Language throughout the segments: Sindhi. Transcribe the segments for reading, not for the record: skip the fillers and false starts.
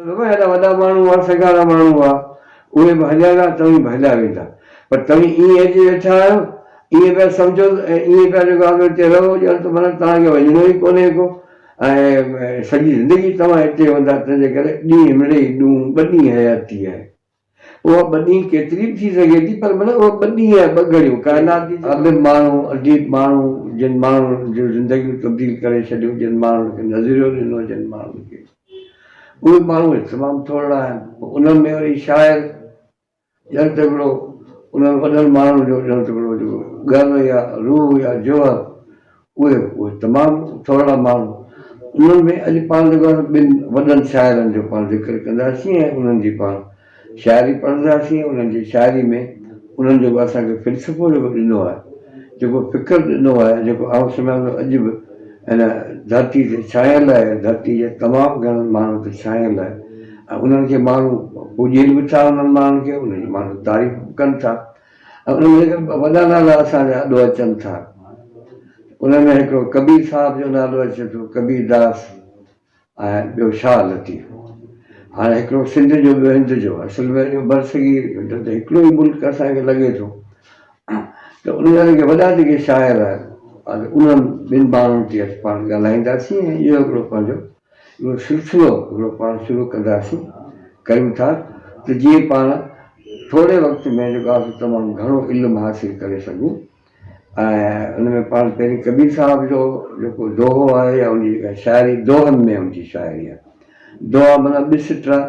بابا هيڏا وڏا ماڻهو هئا، سگهارا ماڻهو هئا، اهي به هليا ويا، توهين به هليا ويندا. پر توهين ائين اچي ويٺا آهيو، ائين پيا سمجهو ۽ ائين پيا جيڪو آهي اتي رهو ڄڻ ته معنيٰ توهان کي وڃڻو ئي ڪونهي ڪو ۽ سڄي زندگي توهان هتي هوندا، تنهنجي ڪري ڏينهن مڙئي ڏون، ٻه ڏينهن حياتي آهي. اها ٻه ڏينهن ڪيتري به ٿي سگهي ٿي پر معنيٰ اها ٻه ڏينهن آهي، ٻه گهڙيون. ڪائنات جي عابد ماڻهو، عجيب ماڻهو، جن ماڻهن جون زندگيون تبديل ڪري ڇڏيون، جن ماڻهن کي نظريو ڏنو، جن ماڻهن کي اهي ماڻهو تمام ٿورڙا آهن. پوء انهن ۾ وري شاعر ڄڻ ته هڪڙو انهن وڏن ماڻهن جو ڄڻ ته هڪڙو جيڪو ڳر يا روح يا جوهر اهي اهي تمام ٿورڙا ماڻهو انهن ۾ اڄ پاڻ جيڪو آهي ٻن وڏن شاعرن جو پاڻ ذڪر ڪنداسين ۽ انهن جي پاڻ شاعري پڙهنداسين انهن جي شاعري ۾ انهن جيڪو اسان کي فلسفو جيڪو ڏنو آهي جيڪو فڪر ڏنو آهي جيڪو آئون سمجهان ٿو اڄ به هن ڌرتي تي ڇانيل آهي ڌرتي جي تمام گهڻن ماڻهن تي ڇانيل آهي ۽ انهن کي ماڻهو پوڄين به ٿا انهن ماڻهن کي انهن جي ماڻهو تعريف به ڪن ٿا ۽ انهن ۾ جيڪي وڏا نالا اسان جا آڏو اچن ٿا انهن ۾ هڪڙو ڪبير صاحب جو نالو اچي ٿو ڪبير داس ۽ ٻيو شاهه لطيف. هاڻي هڪڙو سنڌ جو ٻيو هند جو اصل ۾ اهو برصغير ته هڪڙو ئي ملڪ اسان کي لڳي ٿو ته ان جا جيڪي وڏا جيڪي شاعر آهن انهن ٻن ماڻهن تي اڄ پاڻ ڳالهائينداسين ۽ اهو هڪڙو پنهنجو اهو سلسلو هڪڙو پاڻ شروع ڪنداسين ڪريون ٿا ته جيئن پاڻ ٿوري وقت ۾ جيڪو آهي سو تمام گهڻو علم حاصل ڪري سگهون ۽ ان ۾ پاڻ پهرين ڪبير صاحب جو جيڪو دوهو آهي يا ان جي جيڪا شاعري دوهن ۾ ان جي شاعري آهي. دوها معنيٰ ٻه سٽ ۽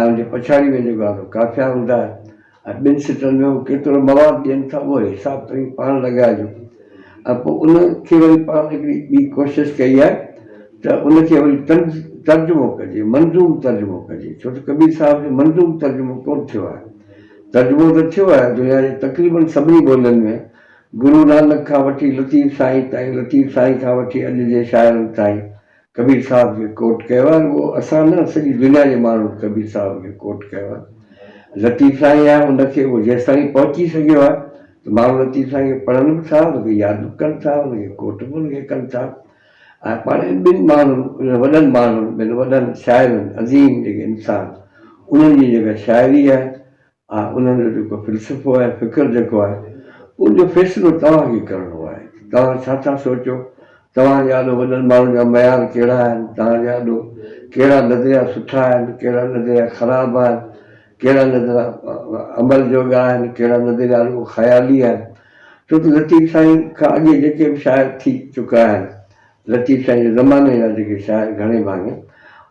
ان جي پڇاڙي ۾ جيڪو آهي سو قافيا هوندا آهن ۽ ٻن سٽن ۾ هو ڪيترو مواد ڏين ٿا اهو حساب توهين پاڻ لڳائجو ۽ پوء ان کي وري پاڻ هڪڙي ٻي ڪوشش ڪئي آهي ته ان کي وري ترجمو ڪجي منظوم ترجمو ڪجي ڇو ته ڪبير صاحب جو منظوم ترجمو ڪونه ٿيو آهي. ترجمو ته ٿيو آهي دنيا جي تقريبن سڀني ٻولين ۾ گرو نانڪ کان وٺي لطيف سائين تائين، لطيف سائين کان وٺي اڄ جي شاعرن تائين ڪبير صاحب کي ڪوٽ ڪيو آهي رڳو اسان نه سڄي دنيا جي ماڻهن ڪبير صاحب کي ڪوٽ ڪيو آهي. لطيف سائين آهي ان کي اهو جيستائين پهچي سگهيو آهي ته ماڻهو لطيف سائين کي پڙهن به ٿا ان کي ياد به ڪن ٿا ان کي ڪوٽ به ان کي ڪن ٿا ۽ پاڻ انهن ٻن ماڻهن انهن وڏن ماڻهن ٻن وڏن شاعرن عظيم جيڪي انسان انهن جي جيڪا شاعري آهي ۽ انهن جو جيڪو فلسفو آهي فڪر جيڪو آهي ان جو فيصلو توهان کي ڪرڻو آهي ته توهان ڇا ٿا سوچو توهان جي آڏو وڏن ماڻهن جا معيار ڪهڙا آهن توهان جي آڏو ڪهڙا نظريا سٺا آهن ڪهڙا نظريا خراب آهن ڪهڙا نظريا عمل جوڳا آهن ڪهڙا نظريا رڳو خيالي آهن ڇو ته لطيف سائين کان اڳي جيڪي به شاعر ٿي چڪا آهن، لطيف سائين جي زماني جا جيڪي شاعر گهڻي ڀاڱي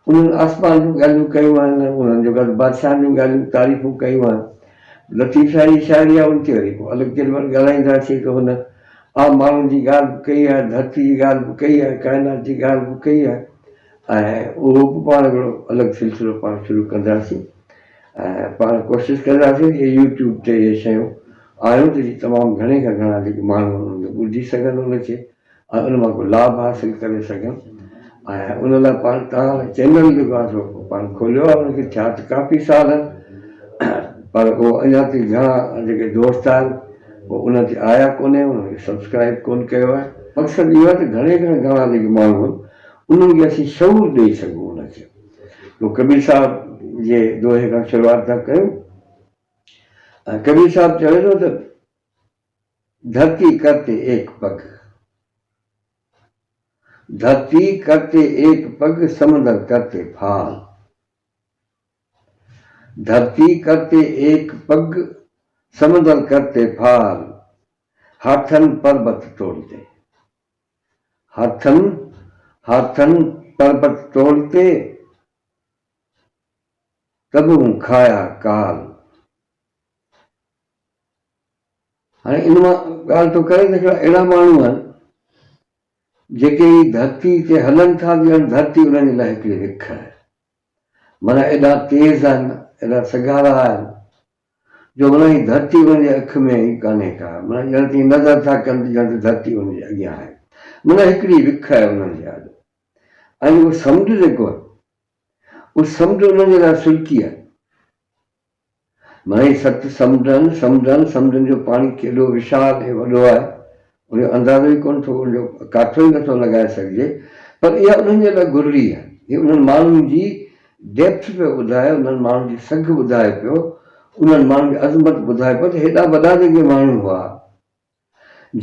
انهن آسمان جون ڳالهيون ڪيون آهن، انهن جو گڏ بادشاهن جون ڳالهيون تعريفون ڪيون آهن. لطيف سائين جي شاعري آهي ان تي وري پوء الڳ ڪنهن مهل ڳالهائينداسين ته هن عام ماڻهن جي ڳالهه به ڪئي آهي، ڌرتي جي ڳالهه به ڪئي آهي، ڪائنات جي ڳالهه به ڪئي آهي ۽ اهو به پاڻ هڪڙو الڳ سلسلو پاڻ شروع ڪنداسين. ۽ پاڻ ڪوشش ڪنداسين ته يوٽيوب تي اهي شيون آڻيون ته جيئن تمام گهڻي کان گهڻا جيڪي ماڻهو آهن ان کي ٻڌي سگهن ان کي ۽ ان مان ڪو لاڀ حاصل ڪري سگهن ۽ ان لاء پاڻ توهان چينل جيڪو آهي سو پاڻ کوليو آهي ان کي ٿيا ته ڪافي سال آهن پر اهو اڃا تائين گهڻا جيڪي دوست آهن اهو ان تي آيا ڪونهي انهن کي سبسڪرائب ڪونه ڪيو آهي مقصد اهو آهي ته گهڻي کان گهڻا جيڪي ماڻهو آهن انهن کي اسين شعور ڏئي سگهون ان کي پوء ڪبير صاحب جي دوهي کان شروعات ٿا ڪيون ۽ ڪبير صاحب چوي ٿو ته ڌرتي ڪرتي ايڪ پگ ڌرتي ڪرتي ايڪ پگ سمندر ڪرتي ڦال ڌرتي ڪرتي ايڪ پگ سمندر ڪرتي ڦال هاٿن پربت توڙتي هاٿن، هاٿن پربت توڙتي، تبهون کايا ڪال. هاڻي ان مان ڳالهه ٿو ڪري ته هڪڙا اهڙا ماڻهو آهن جيڪي هي ڌرتي تي هلن ٿا ته ڄڻ ڌرتي انهن جي لاء هڪڙي وک آهي. معنيٰ ايڏا تيز آهن، ايڏا سگهارا آهن جو معنيٰ هي ڌرتي انهن جي اک ۾ ئي ڪانهي ڪا، معنيٰ ڄڻ ته ائين نظر ٿا ڪن ته ڄڻ ته ڌرتي انهن جي اڳيان آهي. معنيٰ هڪڙي وک آهي انهن جي آڏو. ۽ اهو سمنڊ جيڪو آهي، اهو سمنڊ انهن جي لاء سرڪي آهي. معنيٰ هي ست سمنڊ آهن، سمنڊ آهن، سمنڊن جو پاڻي ڪيڏو وشال ۽ وڏو آهي، ان جو اندازو ئي ڪونه ٿو، ان جو ڪاٿو ئي نٿو لڳائي سگهجي، پر اها انهن جي لاء گهرڙي آهي. هي انهن ماڻهن جي ڊيپٿ پيو ٻڌائي، انهن ماڻهن جي سگهه ٻڌائي پيو، انهن ماڻهن جي عظمت ٻڌائي پيو ته هيڏا وڏا جيڪي ماڻهو هئا،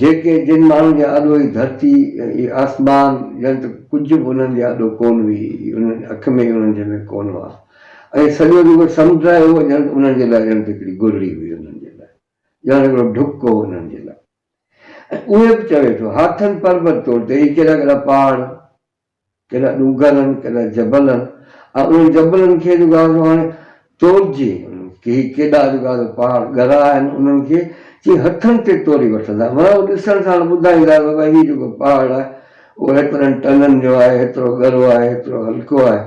جيڪي جن ماڻهن جي آڏو هي ڌرتي، هي آسمان ڄڻ ته ڪجهه به انهن جي آڏو ڪونه هئي، انهن جي اک ۾ ئي انهن جي ۾ ڪونه هئا ۽ سڄو جيڪو سمنڊ آهي اهو ڄڻ ته انهن جي لاء ڄڻ ته هڪڙي گرڙي هئي انهن جي لاء ڄڻ هڪڙو ڍڪ هو انهن جي لاء ۽ اهي به چوي ٿو هاٿن پربت توڙتي هي ڪيڏا ڪيڏا پهاڙ ڪيڏا ڏونگر آهن، ڪيڏا جبل آهن ۽ انهن جبلن کي جيڪو آهي سو هاڻي تورجي انهن کي هي ڪيڏا جيڪو آهي سو پهاڙ ڳرا آهن انهن کي چي هٿن تي توري وٺندا معنيٰ هو ڏسڻ سان ٻڌائيندا ته ڀائي هي جيڪو پهاڙ آهي اهو هيترن ٽنن جو آهي هيترو ڳرو آهي هيترو هلڪو آهي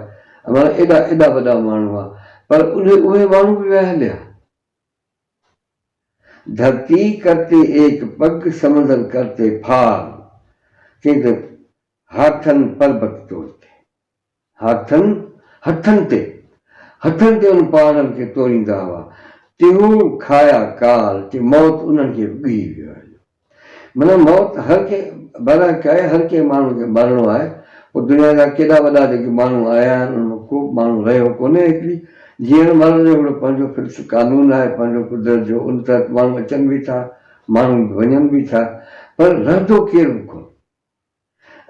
معنيٰ ايڏا ايڏا وڏا ماڻهو هئا پر اهي اهي ماڻهو به ويا هليا. ڌرتي ڪرتي ايڪ پگ سمندر ڪرتي ڦار چي ته هاٿن پربت تورتي. هاٿن، هٿن تي، هٿن تي ان پهاڙن کي توريندا هئا. تيهو کايا ڪال، چي موت انهن کي به ڳهي ويو آهي. معنيٰ موت هر ڪنهن برحق آهي، هر ڪنهن ماڻهو کي مرڻو آهي. پوء دنيا جا ڪيڏا وڏا جيڪي ماڻهو آيا آهن، انهن مان ڪو به ماڻهو رهيو ڪونهي. هڪڙي جيئڻ مرڻ جو هڪڙو پنهنجو فڪس قانون آهي، پنهنجو قدرت جو، ان تحت ماڻهو اچن به ٿا، ماڻهو وڃن به ٿا، پر رهندو ڪير به ڪونه.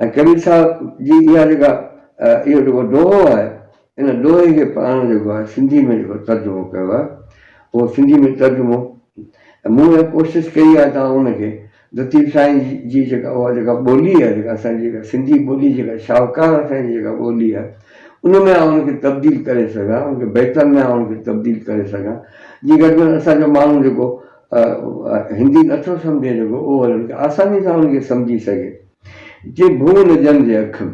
۽ ڪبير صاحب جي اها جيڪا اهو جيڪو دوهو آهي ان دوهي کي پاڻ جيڪو آهي سنڌي ۾ جيڪو ترجمو ڪيو آهي اهو سنڌي ۾ ترجمو مون اها ڪوشش ڪئي آهي ته آئون ان کي لطيف سائين جي جيڪا اها جيڪا ٻولي آهي جيڪا اسان جي جيڪا سنڌي ٻولي جيڪا شاهوڪار اسان جي جيڪا ٻولي آهي ان ۾ آئون ان کي تبديل ڪري سگهان ان کي بيتن ۾ آئون ان کي تبديل ڪري سگهان جيئن گهٽ ۾ گهٽ اسان جو ماڻهو جيڪو هندي نٿو سمجهي جيڪو اهو وري ان کي آساني سان ان کي سمجهي سگهي. چي ڀونء نه جن جي اک ۾.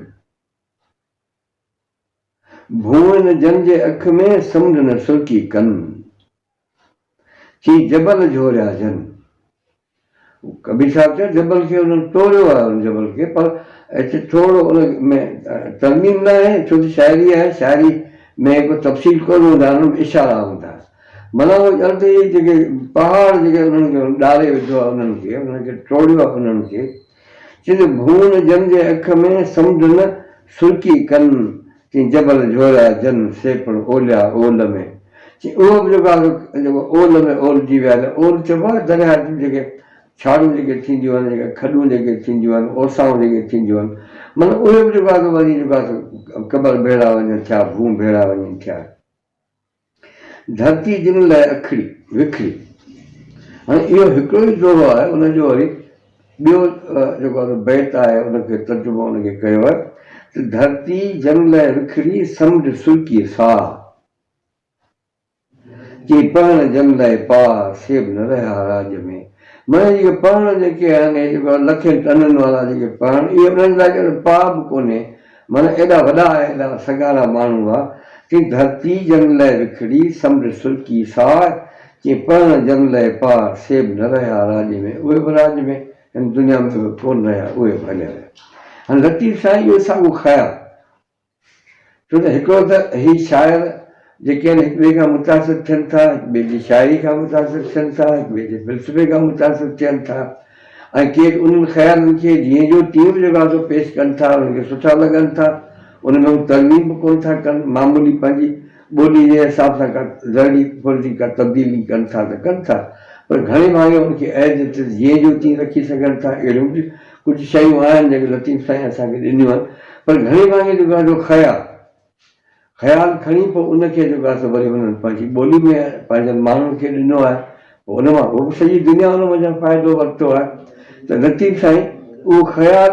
ڀونء نه جن جي اک ۾، سمنڊ نه سرڪي ڪن. چي جبل جهوريا جن. ڪبير صاحب چيو جبل کي انهن ٽوڙيو آهي ان جبل کي پر هتي ٿورو ان ۾ ترميم نه آهي ڇو ته شاعري آهي شاعري ۾ ڪو تفصيل ڪونه هوندا آهن ان ۾ اشارا هوندا آهن. معنيٰ اهو ڄڻ ته اهي جيڪي پهاڙ جيڪي انهن کي ڏاري وڌو آهي انهن کي، انهن کي ٽوڙيو آهي انهن کي، چي ته ڀون جن جي اک ۾ سمنڊ نه سرڪي ڪن، چي جبل جهوريا جن سي پڻ اوليا اول ۾، چي اهو به جيڪو آهي سو جيڪو اول ۾ اولجي ويا ته اول چئبو آهي درياهه جون جيڪي ڇاڙون جيڪي ٿينديون آهن، جيڪي کڏون جيڪي ٿينديون آهن، اوسائون جيڪي ٿينديون آهن، معنيٰ اهي به جيڪو آهي سو وڃي جيڪو آهي سو قبر ڀيڙا وڃن ٿيا، ڀون ڀيڙا وڃن ٿيا. ڌرتي جن لاء اکڙي، وکري. هاڻي اهو هڪڙو ئي دوهو آهي، ان جو وري ٻيو جيڪو آهي بيت آهي، ان کي ترجمو ان کي ڪيو آهي ته ڌرتي جن لاء وکري، سمنڊ سرڪي ساهه. چي پهڻ جن لاء پاهه، سي به نه رهيا راڄ ۾. معنيٰ جيڪي پهڻ جيڪي آهن، اهي جيڪو لکين ٽنن وارا جيڪي پهڻ، اهي انهن لاء ڄڻ پاهه به ڪونهي. معنيٰ ايڏا وڏا ۽ ايڏا سگهارا ماڻهو هئا، چي ڌرتي جن لئه وکڙي، سمنڊ سرڪي ساء، چي پهڻ جن لئه پاء، سي به نه رهيا راڄ ۾، اهي به راڄ ۾، هن دنيا ۾ به ڪونه رهيا، اهي به هليا ويا. هاڻي لطيف سائين اهو ساڳيو خيال، ڇو ته هڪڙو ته هي شاعر جيڪي آهن هڪ ٻئي کان متاثر ٿين ٿا، هڪ ٻئي جي شاعري کان متاثر ٿين ٿا، هڪ ٻئي جي فلسفي کان متاثر ٿين ٿا ۽ ڪي ته انهن خيالن کي جيئن جو تيئن به جيڪو آهي سو پيش ڪن ٿا، انهن کي سٺا لڳن ٿا، ان ۾ هو ترميم به ڪونه ٿا ڪن، معمولي پنهنجي ٻولي جي حساب سان ڪا ذرڙي ڦرڙي ڪا تبديلي ڪن ٿا ته ڪن ٿا پر گهڻي ڀاڱي ان کي ايز it از جيئن جو تيئن رکي سگهن ٿا. اهڙيون به ڪجهه شيون آهن جيڪي لطيف سائين اسان کي ڏنيون آهن پر گهڻي ڀاڱي جيڪو آهي سو خيال خيال کڻي پوء ان کي جيڪو آهي سو وري انهن پنهنجي ٻولي ۾ پنهنجن ماڻهن کي ڏنو آهي پوء ان مان اهو به سڄي دنيا ان منجهان فائدو ورتو آهي ته لطيف سائين اهو خيال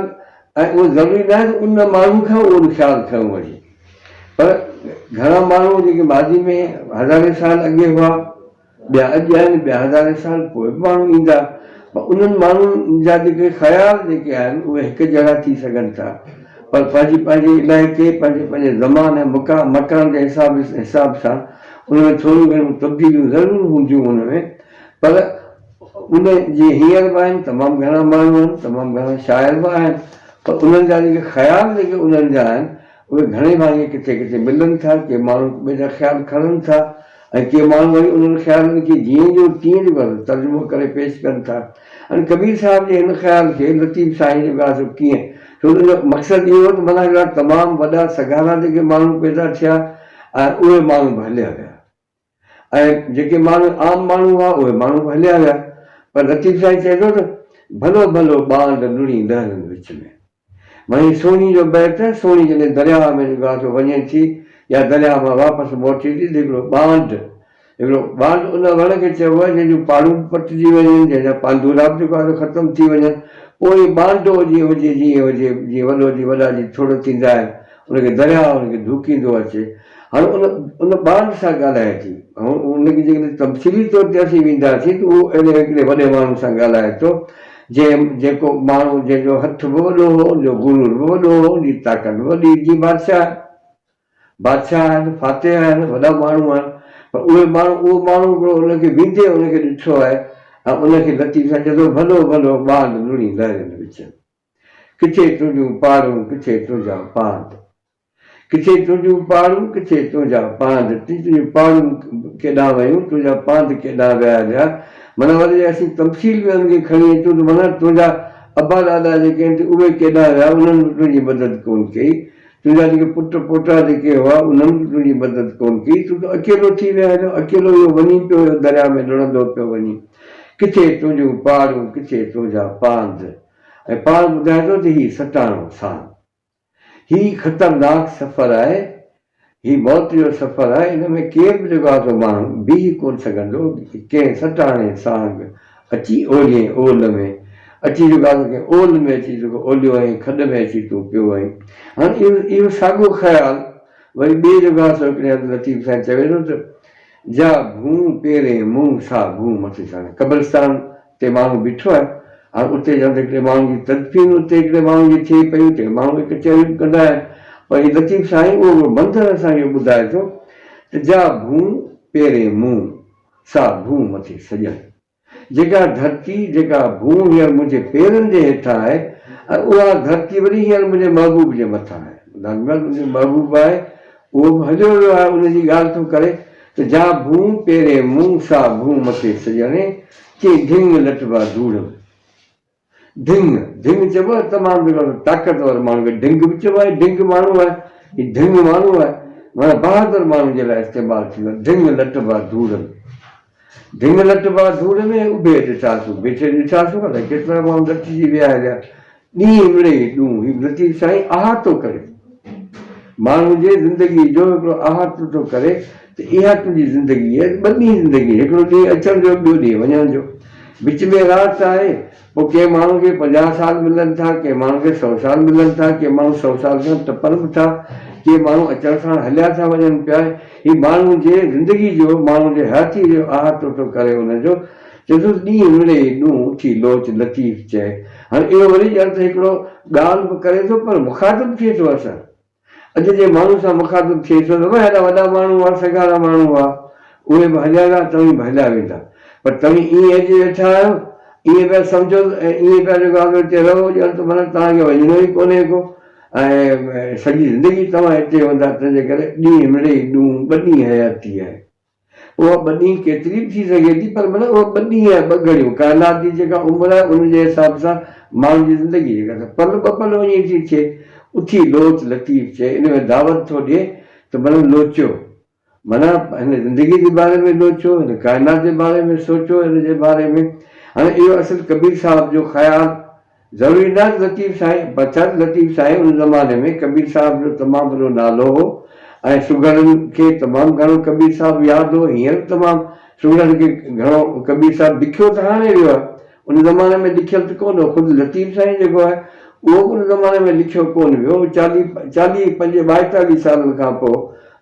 ۽ اهو ضروري ناهي ته ان ماڻهو کان اهو خيال کنيو وڃي پر گهڻا ماڻهو جيڪي ماضي ۾ هزارين سال اڳي هئا ٻيا اڄ آهن، ٻيا هزارين سال پوء به ماڻهو ايندا، پر انهن ماڻهن جا جيڪي خيال جيڪي آهن اهي هڪ جهڙا ٿي سگهن ٿا، پر پنهنجي پنهنجي علائقي، پنهنجي پنهنجي زمان ۽ مڪان جي حساب حساب سان ان ۾ ٿوريون گهڻيون تبديليون ضرور هونديون ان ۾، پر ان جي هينئر به آهن، تمام گهڻا ماڻهو آهن، تمام گهڻا شاعر به آهن، پر انهن جا جيڪي خيال جيڪي انهن جا آهن اهي گهڻي ڀاڱي ڪٿي ڪٿي ملن ٿا، ڪي ماڻهو هڪ ٻئي جا خيال کڻن ٿا ۽ ڪي ماڻهو وري انهن خيالن کي جيئن جو تيئن جيڪو آهي سو ترجمو ڪري پيش ڪن ٿا. هاڻي ڪبير صاحب جي هن خيال کي لطيف سائين جيڪو آهي سو ڪيئن ڇو ته ان جو مقصد اهو هو ته معنيٰ هڪڙا تمام وڏا سگهارا جيڪي ماڻهو پيدا ٿيا ۽ اهي ماڻهو به هليا ويا ۽ جيڪي ماڻهو عام ماڻهو هئا اهي ماڻهو به هليا ويا پر لطيف سائين چئي ٿو ته ڀلو ڀلو ٻانڌ لڙي لهرن وچ ۾. معني سهڻي جو بيت، سهڻي جڏهن درياهه ۾ جيڪو آهي سو وڃي ٿي يا درياهه مان واپس موٽي ٿي ته هڪڙو ٻانڌ، هڪڙو ٻانڌ ان وڻ کي چئبو آهي جنهن جون پاڙون به پٽجي وڃن، جنهن جا پانڌورا به جيڪو آهي سو ختم ٿي وڃن، پوء اهي ٻانڌو جيئن هجي جيئن هجي، جيئن وڏو جيئن وڏا جيئن ٿڙ ٿيندا آهن، ان کي درياهه ان کي ڌوڪيندو اچي. هاڻ ان ان ٻانڌ سان ڳالهائي ٿي. هاڻ ان کي جيڪڏهن تمثيلي طور تي اسين وينداسين ته اهو اهڙي هڪڙي وڏي ماڻهو سان ڳالهائي ٿو، جنهن جيڪو ماڻهو جنهن جو هٿ به وڏو هو، ان جو غرور به وڏو هو، ان جي طاقت به وڏي هئي، جيئن بادشاهه بادشاهه آهن، فاتح آهن، وڏا ماڻهو آهن، پر اهي ماڻهو اهو ماڻهو هڪڙو ان کي ويندي ان کي ڏٺو آهي ۽ ان کي لطيف سان چئي ٿو ڀلو ڀلو ٻانڌ لڙي لهرين وچ ۾، ڪٿي تنهنجون پاڙون ڪٿي تنهنجا پاند. ڪٿي تنهنجون پاڙون ڪٿي تنهنجا پاند، تنهنجون پاڙون ڪيڏانهن ويون، تنهنجا پاند ڪيڏانهن ويا هليا، معنيٰ وري جي اسين تمثيل ۾ ان کي کڻي اچون ته معنيٰ تنهنجا ابا ڏاڏا جيڪي آهن اهي ڪيڏانهن ويا، انهن به تنهنجي مدد ڪونه ڪئي، تنهنجا جيڪي پٽ پوٽا جيڪي هئا انهن به تنهنجي مدد ڪونه ڪئي، تون ته اڪيلو ٿي ويو هليو، اڪيلو اهو وڃين پيو اهو درياء ۾ لڙهندو پيو وڃين، ڪٿي تنهنجون پاڙون ڪٿي تنهنجا پاند ۽ پاڻ ٻڌائي ٿو ته هي سٽاڻو سان. هي خطرناڪ سفر آهي، هي موت جو سفر آهي، ان ۾ ڪير به جيڪو آهي سو ماڻهو بيهي ڪونه سگهندو، ڪنهن سٽاڻي سانگ اچي اولين اول ۾، اچي جيڪو آهي سو ڪنهن اول ۾ اچي جيڪو اوليو آهين، کڏ ۾ اچي تون پيو آهين. هاڻي اهو اهو ساڳيو خيال وري ٻئي جيڪو آهي سو هڪڙي هنڌ لطيف سائين چوي ٿو ته جا ڀونء پيرين مون سا ڀونء مٿي ساڻي. قبرستان تي ماڻهو بيٺو آهي. هاڻ اتي ڄڻ ته هڪڙي ماڻهو جي تدفين اتي هڪڙي ماڻهو جي ٿئي پئي اتي ماڻهو اهي ڪچهريون به ڪندا آهن. پر هي لطيف سائين اهو هڪڙو منظر اسان کي ٻڌائي ٿو ته جا ڀونء پيرين مون سا ڀونء مٿي سڄڻ. جيڪا ڌرتي، جيڪا ڀونء هينئر منهنجي پيرن جي هيٺان آهي ۽ اها ڌرتي وري هينئر منهنجي محبوب جي مٿان آهي. ڌنگل منهنجو محبوب آهي، اهو به هليو ويو آهي، ان جي ڳالهه ٿو ڪري ته جا ڀونء پيرين مون، سا ڀونء مٿي سڄڻي، چي ڍنگ لٽبا ڌوڙ ۾. ڍنگ، ڍنگ چئبو آهي تمام جيڪو آهي طاقتور ماڻهو کي ڍنگ به چئبو آهي، ڍنگ ماڻهو آهي، هي ڍنگ ماڻهو آهي، معنيٰ بهادر ماڻهو جي لاء استعمال ٿيندو آهي، ڍنگ لٽبا ڌوڙ ۾. ڍنگ لٽبا ڌوڙ ۾، اڀي ڏٺاسون، بيٺي ڏٺاسون، الائي ڪيترا ماڻهو لٽجي ويا هليا. ڏينهن مڙئي ڏون، هي لطيف سائين احاطو ڪري ٿو. ماڻهو جي زندگيء جو هڪڙو احاطو ٿو ڪري ته اها تنهنجي زندگي آهي، ٻه ڏينهن زندگي، هڪڙو ڏينهن اچڻ جو، ٻيو ڏينهن وڃڻ جو. وچ ۾ رات آهي، پوء ڪنهن ماڻهو کي 50 سال ملن ٿا، ڪنهن ماڻهو کي سئو سال ملن ٿا، ڪي ماڻهو سئو سال کان ٽپن به ٿا، ڪي ماڻهو اچڻ ساڻ هليا ٿا وڃن پيا. هي ماڻهو جي زندگي جو، ماڻهو جي حياتيء جو احاطو ٿو ڪري ان جو چئي ٿو ته ڏينهن مڙئي ڏون اٿي لوچ لطيف چئي. هاڻي اهو وري ڄڻ ته هڪڙو ڳالهه به ڪري ٿو پر مخاطب ٿئي ٿو اسان اڄ جي ماڻهو سان مخاطب ٿئي ٿو ته بابا هيڏا وڏا ماڻهو هئا، سگهارا ماڻهو هئا، اهي به هليا ويا، توهين به هليا ويندا. پر توهين ائين اچي ويٺا آهيو، ائين پيا سمجهو ۽ ائين پيا جيڪو آهي اتي رهو ڄڻ ته معنيٰ توهان کي وڃڻو ئي ڪونهي ڪو ۽ سڄي زندگي توهان هتي هوندا، تنهنجي ڪري ڏينهن مڙئي ڏون، ٻه ڏينهن حياتي آهي. اها ٻه ڏينهن ڪيتري به ٿي سگهي ٿي پر معنيٰ اها ٻه ڏينهن آهي، ٻه گهڙيون، ڪائنات جي جيڪا عمر آهي ان جي حساب سان ماڻهن جي زندگي جيڪا ته پل ٻه پل وڃي ٿي ٿئي. اٿي لوچ لطيف چئي ان ۾ دعوت ٿو ڏئي ته معنيٰ لوچيو، معنيٰ هن زندگي جي باري ۾ لوچو، هن ڪائنات جي باري ۾ سوچو، هن جي باري ۾. هاڻي اهو اصل ڪبير صاحب جو خيال ضروري نه آهي ته لطيف سائين، پر ڇا ته لطيف سائين ان زماني ۾ ڪبير صاحب جو تمام وڏو نالو هو ۽ سگهڙن کي تمام گهڻو ڪبير صاحب ياد هو، هينئر به تمام سگهڙن کي گهڻو ڪبير صاحب لکيو ته هاڻي ويو آهي، ان زماني ۾ لکيل ته ڪونه هو، خود لطيف سائين جيڪو آهي اهو به ان زماني ۾ لکيو ڪونه ويو، چاليهه، چاليهه پنج ٻائيتاليهه سالن کان پوء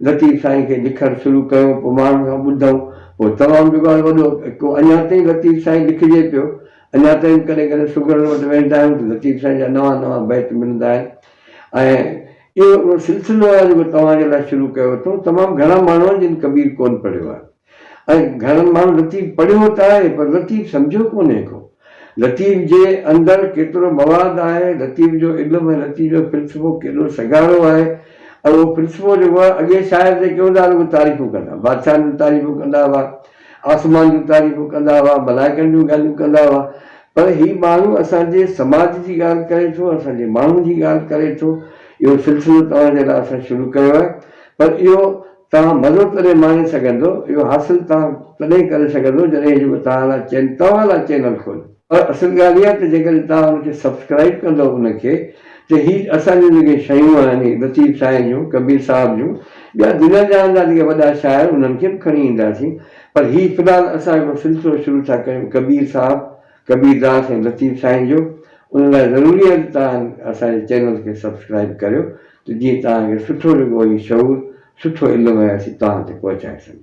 لطيف سائين کي لکڻ شروع ڪيو، پوء ماڻهن کان ٻڌئون، پوء تمام جيڪو آهي وڏو اڃا تائين لطيف سائين لکجي پيو، اڃا تائين به ڪڏهن ڪڏهن سگهڙن وٽ ويندا آهيون ته لطيف سائين جا نوان نوان بيت ملندا آهن ۽ اهو هڪڙو سلسلو آهي جيڪو توهان جي لاء شروع ڪيو اٿئون. تمام گهڻا ماڻهو آهن جن ڪبير ڪونه پڙهيو آهي ۽ گهڻن ماڻهن لطيف پڙهيو ته آهي پر لطيف سمجهيو ڪونهي ڪو. لطيف جي اندر ڪيترو مواد آهي، لطيف جو علم ۽ لطيف جو فلسفو ڪيڏو سگهارو آهي ۽ اهو فلسفو جيڪو آهي اڳي شاعر جيڪي هوندا هئا رڳو تعريفون ڪندا هئا، بادشاهن جون تعريفون ڪندا هئا، آسمان جون تعريفون ڪندا هئا، ملائڪن جون ڳالهيون ڪندا هئا، پر هي ماڻهو اسان جي سماج جي ڳالهه ڪري ٿو، اسان جي ماڻهن جي ڳالهه ڪري ٿو، اهو سلسلو توهان جي لاء اسان شروع ڪيو آهي، پر اهو توهان مزو تڏهن ماڻي سگهندو، اهو حاصل توهان تڏهن ڪري سگهندو جڏهن جيڪو توهان لاء چين توهان لاء چينل کوليو. پر اصل ڳالهه اها ته جيڪڏهن توهان ان کي سبسڪرائيب ڪندو ان کي ته هي اسان جون جيڪي شيون آهن هي لطيف سائين جون، ڪبير صاحب جون، ٻيا دنيا جهان جا جيڪي وڏا شاعر انهن کي به کڻي اينداسين پر هي في الحال اسان هڪڙو سلسلو شروع ٿا ڪيون ڪبير صاحب، ڪبير داس ۽ لطيف سائين جو ان لاء ضروري آهي ته توهان اسان جي چينل کي سبسڪرائيب ڪريو ته جيئن توهان کي سٺو جيڪو هي شعور سٺو علم آهي اسين توهان تي پهچائي سگهون.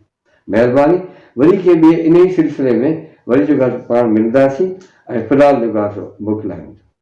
مهرباني وري ڪنهن ٻئي انهي سلسلي ۾ وري جيڪو آهي سو پاڻ ملنداسين ۽ في الحال جيڪو آهي سو موڪلايون ٿا.